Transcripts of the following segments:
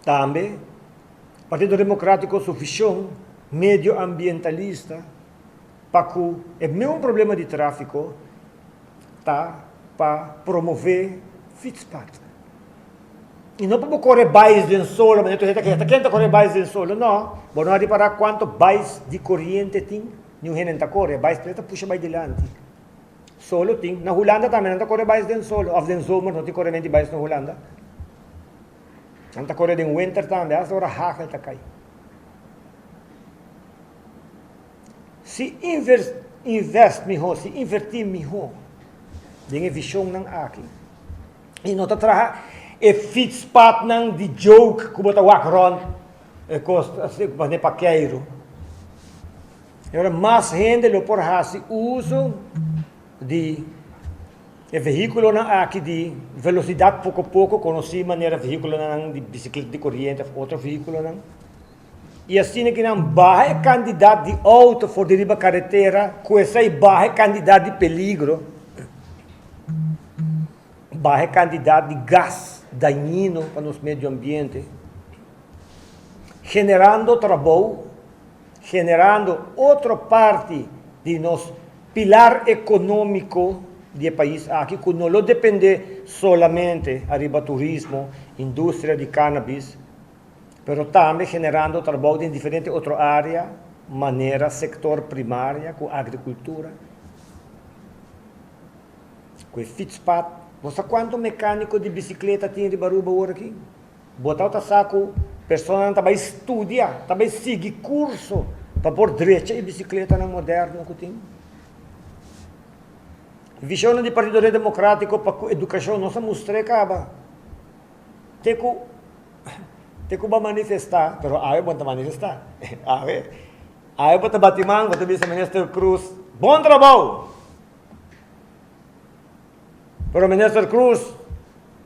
Tambe, Partido Democratico su vision medioambientalista pa cu e meun problema di trafico ta pa promove fietspad. Y no pa bo core bais den solo, manera tur hende ta kere, ta ken ta core bais den solo? No, bo no a ripara cuanto bais di coriente tin? Niun hende no ta core, bais ta pusha bay dilanti. Solo tin, na Hulanda tambe nan ta core bais den solo, of den zomer no tin coremento di bais na Hulanda. Nan ta kore den winter tambe, hasta ora hagel ta kai. Si invest mihó, si invertí mihó den e vishonnan aki i no ta traha e fietspadnan di joke ku bo ta wak rònt e kos manera pa keiru, e ora mas hende lo por hasi uso di E vehíkulonan aki di velosidat poko poko konosí manera vehíkulonan di bisikleta di koriente òf otro vehíkulonan. I asina ki nan baha e kantidat di outo for di riba karetera, ku esei baha e kantidat di peligro, baha e kantidat di gas dañino pa nos medio ambiente, generando trabou, generando otro parti di nos pilar economico di e pais aki cu no lo depende solamente ariba turismo, industria di cannabis, pero tambe generando trabou den diferente otro area manera sector primaria cu agricultura, cu e fietspad. Bo sa cuanto mecanico di bicicleta tin riba Aruba awor aki? Bo tabata sa ku personanan ta bai studia, ta bai sigui kurso pa por drecha e bisikletanan moderno ku tin? Vishonnan di Partido Red Demokratiko pa ku edukashon nos a mustr'é kaba. Te ku te ku bo a manifestá, pero awe bo no ta manifestá. Awe awe bo ta bati man, bo ta bisa Minister Cruz, bon trabou! Pero Minister Cruz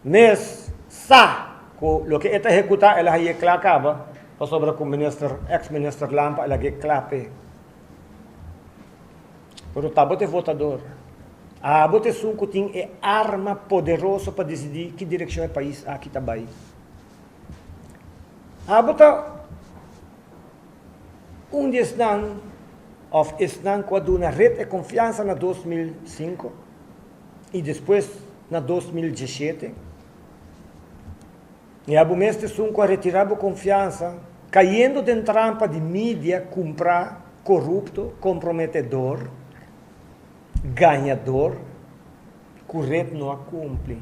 mes sa cu loke e ta ehecuta el a haye cla caba pasobra cu Minister, ex Minister Lampe a lag'e cla p'e. Pero ta bo ta e votador. Abo ta esun cu tin e arma poderoso pa dicidi ki direccion e pais aki ta bay. Abo ta un di esnan of esnan cu a duna red e confiansa na 2005. i despues na 2017. I abo mes ta esun ku a retirá bo konfiansa, kayendo den trampa di media kumprá, korupto, komprometedor, gañador, ku ret no a kumpli.